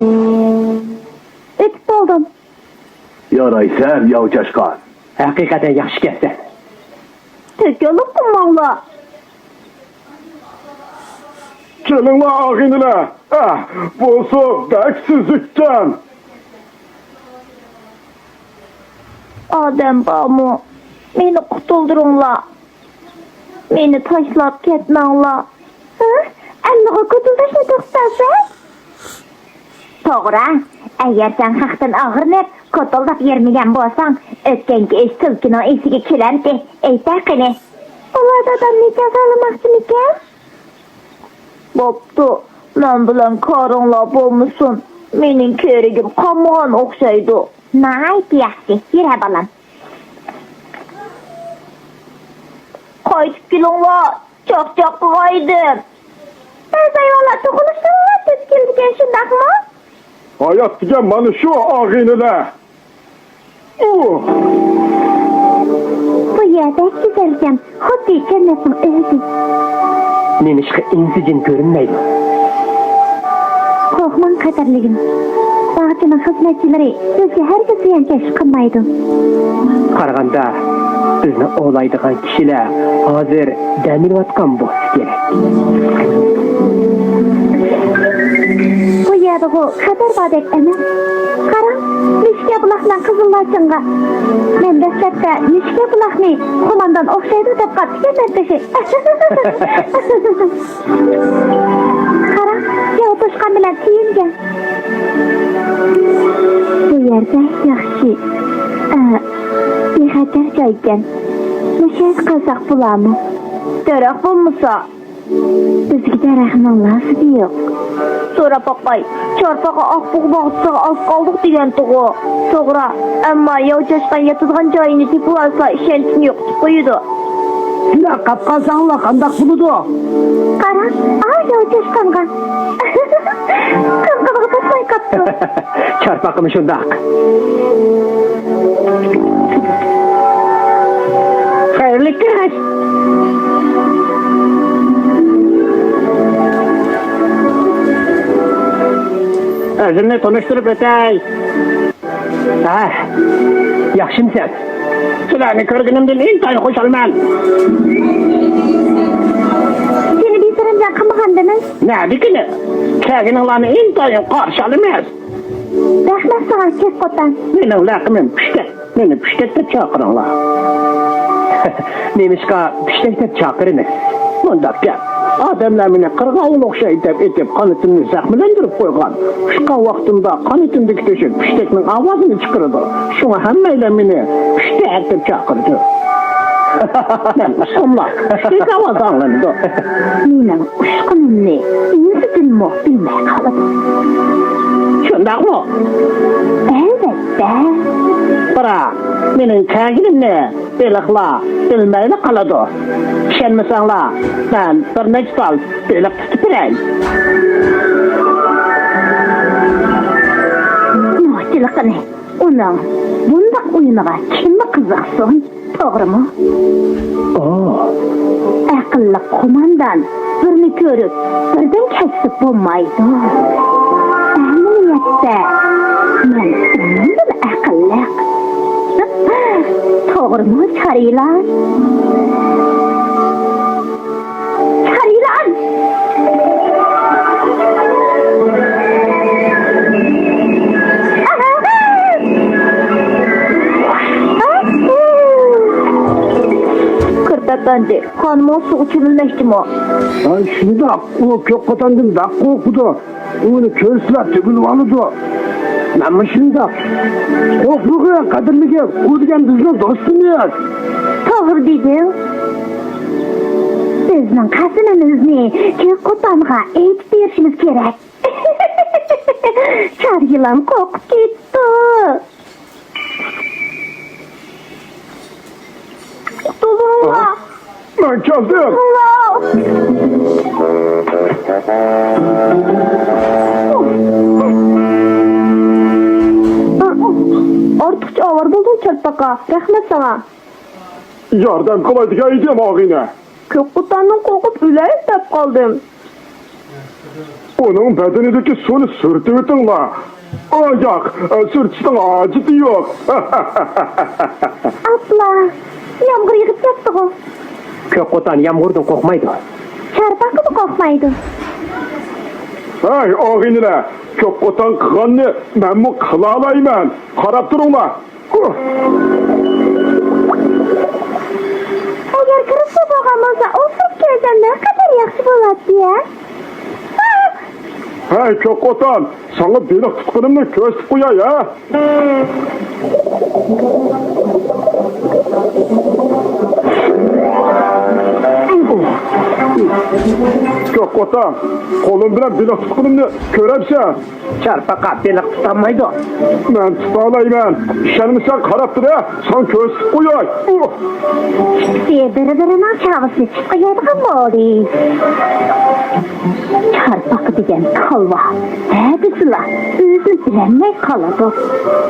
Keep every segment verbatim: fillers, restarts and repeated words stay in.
ئۆتۈپ بولدۇم. يارايسەن، ياۋ چاشقان. ھەقىقەتەن ياخشى ئىكەنسەن. تۆكۈلۈپ قىلماڭلار. كېلىڭلار، ئاغىنىلەر. ئەھ، بۇسۇ بەك سۈزۈككەن. ئادەم بارمۇ؟ مېنى قۇتۇلدۇرۇڭلار. مېنى تاشلاپ كەتمەڭلار. ھە؟ ئەمدىغۇ كوتۇلداشنى توختاتسا؟ توغرا، ئەگەر سەن خەقتىن ئاغرىنىپ، كوتۇلداپ يۈرمىگەن بولساڭ، ئۆتكەنكى ئىش تۈلكىنىڭ ئېسىگە كېلەمتى؟ ئېيتە قېنى. ئۇلار دادامنى جازالىماقچىمىكەن؟ بوپتۇ، مەن بىلەن كارىڭلار بولمىسۇن، مېنىڭ كېرىكىم قالمىغان ئوخشايدۇ. ناھايىتى ياخشى، يۈرە بالام. قايتىپ كېلىڭلار، چاقچاق قىلغايدىم. بەزى ھايۋانلار تۇغۇلۇشىدىنلا تېز كېلىدىكەن، شۇنداقمۇ؟ ھايات دېگەن مانا شۇ، ئاغىنىلەر. ئۇھ! بۇ يەر بەك گۈزەلكەن، خۇددى جەننەتنىڭ ئۆزى. نېمىشقا ئىنسىجىن كۆرۈنمەيدۇ؟ قورقماڭ، قەدىرلىگىن. باغچىنىڭ خىزمەتچىلىرى سىزگە ھەرگىز زىيانكەشلىك قىلمايدۇ. قارىغاندا، بىزنى ئوۋلايدىغان كىشىلەر ھازىر دەم ئېلىۋاتقان بولسا كېرەك. بۇ يەردىغۇ خەتەر باردەك ئەمەس. قاراڭ، مۈشۈكە بۇلاقنىڭ قىزىل لاچىنغا. مەن دەسلەپتە مۈشۈكە بۇلاقنى قوماندان ئوخشايدۇ دەپ قاپتىكەنمەن تېخى. قاراڭ، ياۋ توشقان بىلەن تېيىلگەن. بۇ يەر بەك ياخشى. ئە، بىخەتەر جايكەن. مۇشۇ يەردە قالساق بولارمۇ؟ دەرەخ بولمىسا. بىزگە دەرەخنىڭ لازىمى يوق. سوراپ باقاي، چارپاقا ئاق بۇغا باغچىسىغا ئاز قالدۇق دېگەنتىغۇ. توغرا، ئەمما ياۋ چاشقان ياتىدىغان جايىنى تېپىۋالسا، ئىشەنچنى يوقىتىپ قويىدۇ. شۇنداق قاپ قالساڭلار قانداق بولىدۇ؟ قارا، ئاۋۇ ياۋ چاشقانغا. قىزغىنىغا پاتماي قاپتۇ. چارپاقىمۇ شۇنداق. خەيرلىك كەچ. ئۆزۈمنى تونۇشتۇرۇپ ئۆتەي. ھە، ياخشىمسەن؟ سىلەرنى كۆرگىنىمدىن ئىنتايىن خۇشالمەن. سېنى بىسەرەمجان قىلمىغاندىمىز. نەدىكىنى؟ كەلگىنىڭلارنى ئىنتايىن قارشى ئالىمىز. رەھمەت ساڭا، كۆك قوتان. مېنىڭ لەقىمىم پۈشتەك. مېنى پۈشتەك دەپ چاقىرىڭلار. نېمىشقا پۈشتەك دەپ چاقىرىمىز؟ مۇنداق گەپ. ئادەملەر مېنى قىرغاۋۇل ئوخشايدۇ دەپ ئېتىپ، قانىتىمنى زەخىملەندۈرۈپ قويغان. ئۇچقان ۋاقتىمدا قانىتىمدىكى تۆشۈك پۈشتەكنىڭ ئاۋازىنى چىقىرىدۇ. شۇڭا ھەممەيلەن مېنى پۈشتەك دەپ چاقىرىدۇ. مەن ئۇچساملا پۈشتەك ئاۋازى ئاڭلىنىدۇ. مېنىڭ ئۇچقىنىمنى ئۆزىدىنمۇ بىلمەي قالىدۇ. شۇنداقمۇ؟ ئەلۋەتتە. بىراق، مېنىڭ كەلگىنىمنى بېلىقلار بىلمەيلا قالىدۇ. ئىشەنمىسەڭلار، مەن بىر نەچچە تال بېلىق تۇتۇپ بېرەي. نوچىلىقىنى، ئۇنىڭ بۇنداق ئويۇنىغا كىممۇ قىزىقسۇن؟ توغرىمۇ؟ ئو. ئەقىللىق قوماندان بىرنى كۆرۈپ، بىردىن كەچسە بولمايدۇ. ئەمەلىيەتتە، مەن ئۇنىڭدىن ئەقىللىق. توغرىمۇ، چارىلان؟ چارىلان! كىرپەك ئەپەندى، خانىمىڭىز سۇغا چۆمۈلمەكچىمۇ؟ ھە، شۇنداق. ئۇ كۆك قوتاندىن بەك قورقىدۇ. ئۇنى كۆرسىلا تۈگۈلۈۋالىدۇ. مەنمۇ شۇنداق. قورقمىغىن، قەدىرلىگەن، ئۇ دېگەن بىزنىڭ دوستىمىز. توغرا دېدىڭ. بىزنىڭ قەسىمىمىزنى كۆك قوتانغا ئېيتىپ بېرىشىمىز كېرەك. چار يىلان قورقۇپ كېتىپتۇ. قۇتۇلۇڭلار! مەن كەلدىم! ئارتۇقچە ئاۋارە بولدۇڭ، چارپاقا. رەھمەت ساڭا. ياردەم قىلاي دېگەن ئىدىم، ئاغىنە. كۆك قوتاندىن قورقۇپ ئۆلەي دەپ قالدىم. ئۇنىڭ بەدىنىدىكى سۇنى سۈرتۈۋېتىڭلار. ئۇ ياق، سۈرتۈشنىڭ ھاجىتى يوق. ئاپلا، يامغۇر يېغىپ كەتتىغۇ. كۆك قوتان يامغۇردىن قورقمايدۇ. چارپاقىمۇ قورقمايدۇ. ھەي، ئاغىنىلەر، كۆك قوتان قىلغاننى مەنمۇ قىلالايمەن. قاراپ تۇرۇڭلار. ئەگەر كىرىپلا بولغان بولسا، ئولتۇرۇپ كەلسەم نەقەدەر ياخشى بولاتتى ھە. ھەي، كۆك قوتان، ساڭا بېلىق تۇتقىنىمنى كۆرسىتىپ قوياي ھە. كۆك قوتان، قولۇم بىلەن بېلىق تۇتقىنىمنى كۆرەمسەن؟ چارپاقا بېلىق تۇتالمايدۇ. مەن تۇتالايمەن. ئىشەنمىسەڭ قاراپ تۇر ھە، ساڭا كۆرسىتىپ قوياي. ئۇھ! ئىككىسى بىر-بىرىنىڭ چاۋىسىنى چىقىرىدىغان بولدى. چارپاقا دېگەن كالۋا. ھە دېسىلا، ئۆزىنى بىلەلمەي قالىدۇ.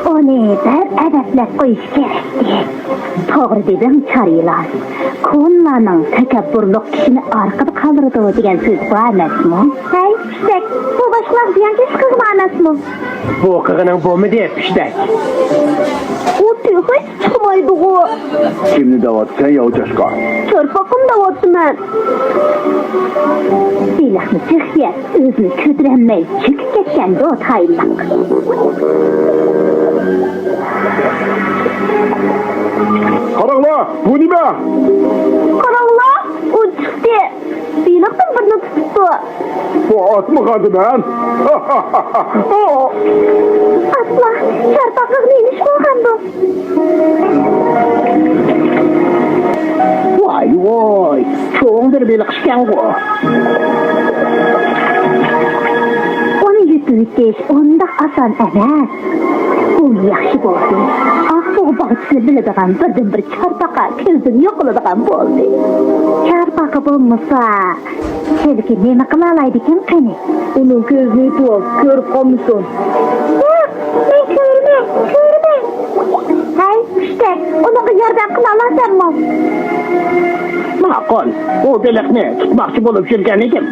ئۇنى بىر ئەدەپلەپ قويۇش كېرەكتى. توغرا دېدىڭ، چارىلار. كونىلارنىڭ تەكەببۇرلۇق كىشىنى ئارقىدا قالدۇرىدۇ دېگەن سۆز بار ئەمەسمۇ؟ ھەي، پىشتەك، بۇ باشقىلارغا زىيانكەشلىك قىلغان ئەمەسمۇ؟ بۇ قىلغىنىڭ بولمىدى، پىشتەك. ئۇ تېخىچە چىقمايدىغۇ. كىمنى دەۋاتىسەن، ياۋ چاشقان؟ چارپاقنى دەۋاتىمەن. بېلىقنى جىق يەپ، ئۆزىنى كۆتۈرەلمەي چۆكۈپ كەتكەندۇ، تايىنلىق. قاراڭلار، بۇ نېمە؟ قاراڭلار، ئۇ چىقتى. بېلىقتىن بىرنى تۇتۇپتۇ. بۇ ئاتمىغاندىمەن. ئاتلا، چارپاقىغا نېمە ئىش بولغاندۇ؟ ۋاي ۋاي، چوڭ بىر بېلىق ئىكەنغۇ. ئۇنى يۇتۇۋېتىش ئۇنداق ئاسان ئەمەس. ئۇ ياخشى بولدى. ئاقسۇغا باغچىسىنى بىلىدىغان بىردىنبىر چارپاقا كۆزدىن يوقىلىدىغان بولدى. چارپاقا بولمىسا، چېلىكى نېمە قىلالايدىكىن قېنى؟ ئۇنىڭ كۆزىنى يېپىۋال، كۆرۈپ قالمىسۇن. ياق، مەن كۆرىمەن، كۆرىمەن. ھەي، پىشتەك، ئۇنىڭغا ياردەم قىلالامسەنمۇ؟ ماقۇل، ئۇ بېلىقنى تۇتماقچى بولۇپ يۈرگەن ئىدىم.